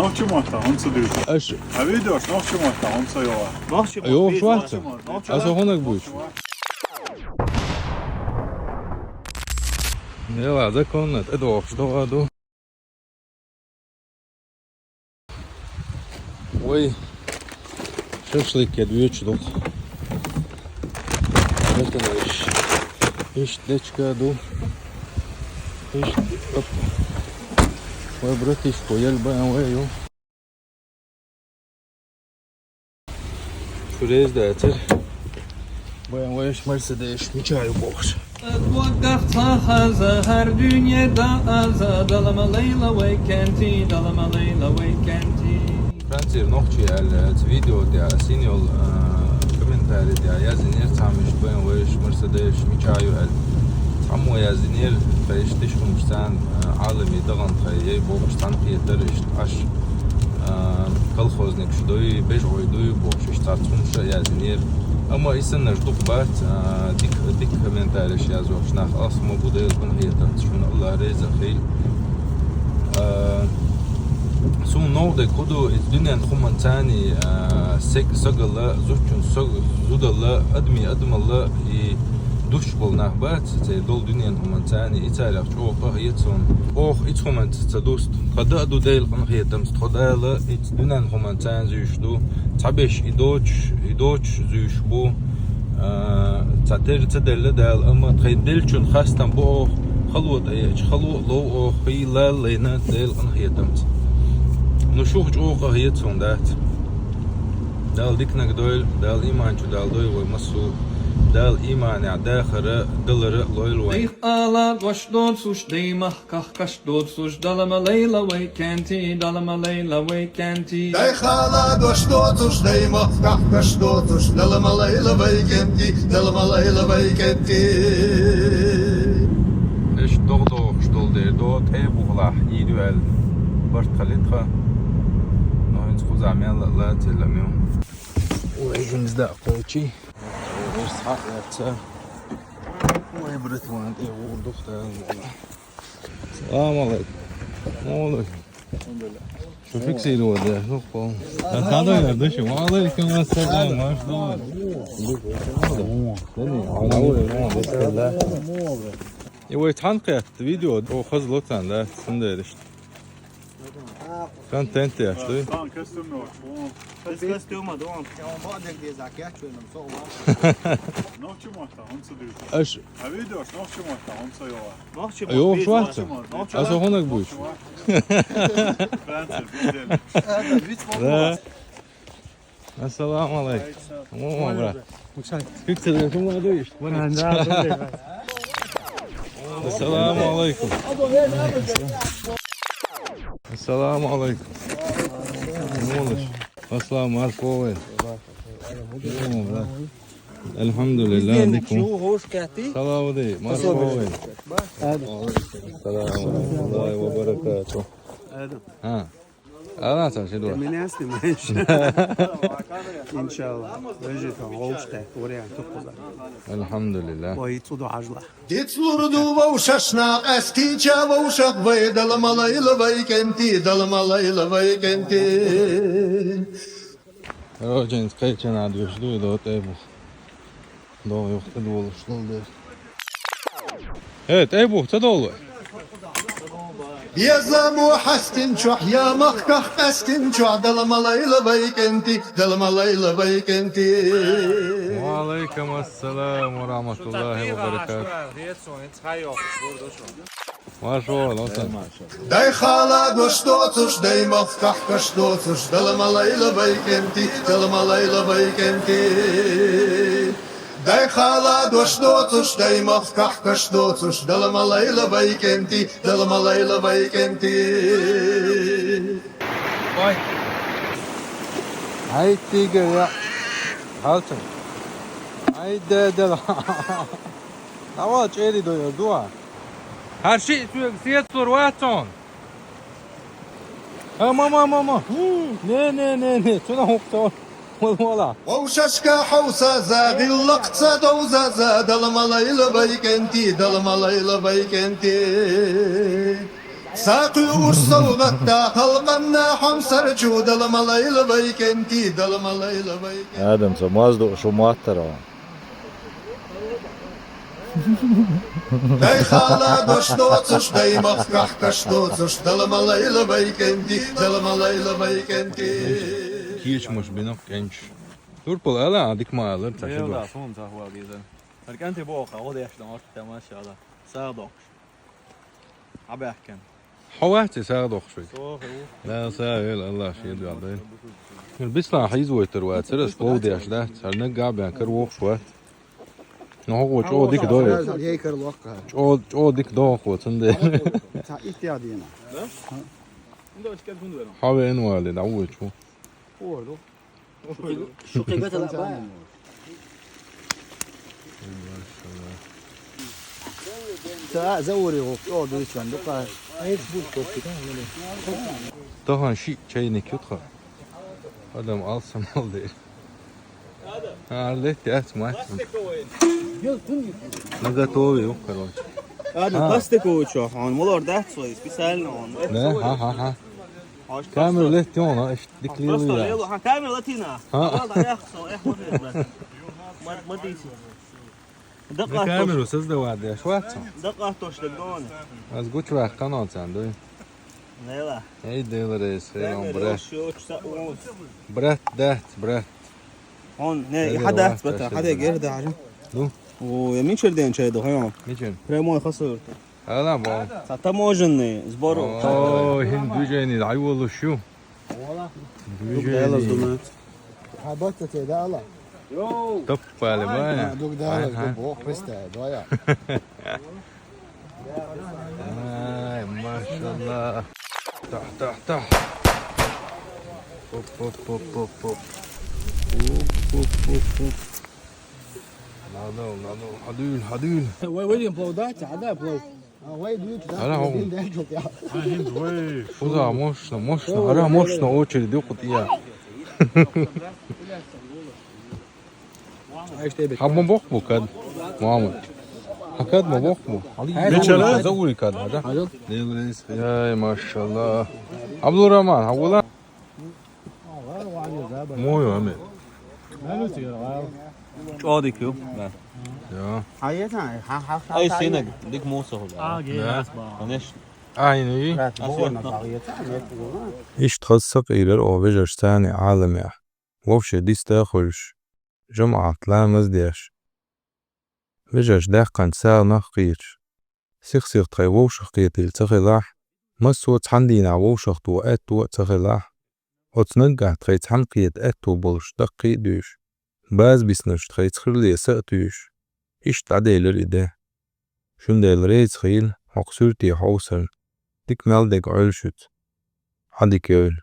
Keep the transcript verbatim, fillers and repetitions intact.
Нохчийн маттахь хӀунда ца дуьйцу? Аша. А видеош нохчийн маттахь хӀунда ца йоагӀа? Нохчийн маттахь йоагӀаш вац? Нохчийн маттахь. Аса хӀунаг буьйцу? Нела, законно, тӀедогӀуш догӀа ду. Вай шашлык я дуьйцуш дукха. Ишт дечка ду. Ишт, оп. Вай братишко, я любая, вай ю. Чурез дацар. Бен вайш Мерседес мича ю бохуш. Дагах ца хаза, хӀара дуьне дааза, дала ма лайла вай кенти, дала ма лайла вай кенти. Францера нохчий аьлла, цу видео тӀехь син йолу, а, комментарий тӀехь яздинера цхьамма иштта, бен вайш Мерседес мича ю аьлла. Цхьаммо яздинера, тхайш тиш хӀумаш царна, а, Ӏаламе дахана тхай, яй бохуш цхьаьна кхетара иштта Ӏаш. А, колхозникаш дуй, бежгӀой дуй бохуш, иштта цхьацца хӀумаш а яздинера. Амма и саннарш дукха бац, а, дика, дика комментареш яздеш нах, ас ма бу Делан къинхетамца, шуна АллахӀ реза хила. А, суна новкъа дерг хӀун ду, иза дуьненан хӀуманца а, саг-, сагала, зудчун саг-, зудала, адамий адамала и дуьсуш болу нах бац, церан долу дуьненан хӀуманца а, и царах чӀогӀа къахьега суна. Оха иза хӀуманца ца дусту. Тхан дан а ду Делан къинхетамца, тхо Дала иза дуьненан хӀуманца а зуьйш ду. Цхьаберш и доцуш, и доцуш зуьйш бу. А, цхьатерра ца делла Дала, амма тхайн деллачун хастам бу оха, хало тӀеэча, хало а лов оха, хӀий лала лайна Делан къинхетамца. Ну, шух чӀогӀа къахьега суна дац. Дала диканиг дойла, Дала иман чу Дала дойла вай массо а. Дала иманехь дахар а, далар а лойла вайн. Дай хала дош доцуш, дай махках каш доцуш, дала ма лайла вай кенти, дала ма лайла вай кенти. Дай хала дош доцуш, дай махках каш доцуш, дала ма лайла вай кенти, дала ма лайла вай кенти. Эш догӀу догӀуш долу дер до, тӀе бухалахь, ийду аьлла. Барт хали тхан. Но хӀинца кхузахь мел а лацийла мел. Ой, хӀинца даа кхочий. Ой, схьа а лаьцна. Ой, братван, тӀе вур духтан. Салам алейкум. Алейкум. Шу фиксировать, да? Ну, пол. Алейкум ассалам, маш. И вай цхьаьна кхетта видео, о, хаза лоцан, да? Цундела иштта. Контент яц, дуй? Сан костюм йоцуш ву. Без костюма, да? Я вам бадер деза, я чё нам сова. Нохчийн маттахь хӀунда ца дуьйцу? Аша. А видеош нохчийн маттахь хӀунда ца йоагӀа? Нохчийн маттахь. ЙоагӀаш вац? Нохчийн маттахь. Аса хӀунаг буьйцу? Францера видео. Да. Ассаламу алейкум. О, брат. Как ты, как молодой, ишь? Да, да, да. Ассаламу алейкум. Ассаламу алейкум. Молодец. Ассаламу алейкум. О, брат. Альхамдулиллах. Салаву алейкум. Мархабовый. Ассаламу алейкум ва баракатух. А. Ана сан ши дуа. Меня снимаешь? Иншалла. Вежи там, оуште, вариант тупуза. Альхамдулиллах. Ой, цудо ажла. Дицлур ду вовшашна, къаьстича вовшах вай, дала ма лайла вай кенти, дала ма лайла вай кенти. О, джинс кайчана душ ду, до тайбу. ДогӀа юхатӀедолуш долу дела. Э, тӀе бух, ца долу вай? Беза бу хьастин чохь, я махках къаьстин чохь, дала ма лайла вай кенти, дала ма лайла вай кенти. Ва алейкум ассалам ва рахматуллахи ва баракатух. Маршо, лоса. Дай хала дош доцуш, дай махках каш доцуш, дала ма лайла вай кенти, дала ма лайла вай кенти. Дай хала дош доцуш, дай махках каш доцуш, дала ма лайла вай кенти, дала ма лайла вай кенти. Ой. Ай, тигр, я. Халтын. Ай, дедала. Давай, чери дойор, дуа. ХӀара шиъ соьга сецалур вац хьуна. А, ма, ма, ма, ма. Не, не, не, не, цунах хӀокху цо. Вала, вала. Вовшашка хьовса за, гӀиллакхца довза за, дала ма лайла вай кенти, дала ма лайла вай кенти. СакъуьйгӀуш салгӀатта халкъанна хьомсарчу дала ма лайла вай кӀентий, дала ма лайла вай кӀентий. Адам, со маз ду шу моттара. Дай хала дош доцуш, дай махках каш доцуш, дала ма лайла вай кӀентий, дала ма лайла вай кӀентий. Кечмаш бинах кӀенчаш. Турпал ала, а дика ма алар, ца Йо, хӀума да, дош. Сум ца хӀума деза. Ар кӀентий боху, а вот яшна орта, машалла. Садо. Хьо вац и сагӀа дохуш вай? Со хӀу. Да, са вел, Аллах шен дуьхьа дай. Хир бислахь хьийза войтар вацара, ас бов деш дац, хьар наггахь бен кара вохуш вац. Ну, хьо гӀо чӀо дика дой. Хьай кара локкха. ЧӀо, чӀо дика доху, цунде. Ца итт я дина. Да? Хьо вен вали, да, вочу. Ор ду. Шукхи гатала бая. Ца заури гӀу, о, дуйсан, дукха. Тахан ши чайник ю тха. Адам алсамал дер. А, летти ац мац. На готове ю, короче. Ладно, А. Пластиковый чё, он молор дац свой, специально он. Да, ха, ха, ха. Камера летти он, а, ишт дика лелу я. Просто ха, камера латина. А. Ладно, я хсо, я хсо. Мар-, мар дийси. Дакъа камеру создавать деш вац. Дакъа тош да гони. Аз гучвах канал цан, дуй. Нела. Эй, Дела рейс, хей, он, брат. Брат, да, брат. Он, не, Эй, я хадат, вац, брат, таши, хадат, брат. Гер да, хажа. Ну? О, я мичер ден чай до, хай он. Мичер? Прямой хасур. Ала, бо. Са таможенный сбор. О, хин движение, ай, волу шу. Движение. Дук Дела думает. Хабатта те да, ала. Топпали, бая. Дук да, Ай, ха. Дук бо, хвеста, доя. Ай, машалла. Тах, тах, тах. Оп, оп, оп, оп, оп. Оп, оп, оп, оп. Надо, надо. Хадуьл, хадуьл. Вай, вай, плов, да? Ца, да, плов. А, вай, дуьйцу, да? Ара, хо. Дин дай чу, я. Уза мощно, мощно. Ара, мощно очередь, юху тӀе. Хьан ма боккха бу кад, Мухьаммад? Хьан кад ма боккха бу? Мичара? Заури кад, хьажа? Хьажа? Яй, машалла. Абдурахман, хьан вула? Мой вами. ЧӀодик ю. Я. Ай синаг, дик муса ху. Да. Конечно. Айни. Иштта хаза сакъийрар о вежарш царни Ӏаламехь. Вовше диста а хуьлуш, жамаӀат ламаз деш. Вежарш даьккханчу сагӀанах а кхеташ. Сих-сиха тхайн вовшах кхетийла ца хилахь, массо а цхьана дийнахь вовшах тохо аьтто а ца хилахь, оцу наггахь тхайца цхьаьна кхета аьтто болуш даккхий а дуьйш, база бисинарш тхайца хир леса а туьйш, иштта дӀаделира и де. Шундела рейца хийла хӀокху суьрте хьовсарна, дика мел дерг Ӏойла шуьца. Ӏадика йойла.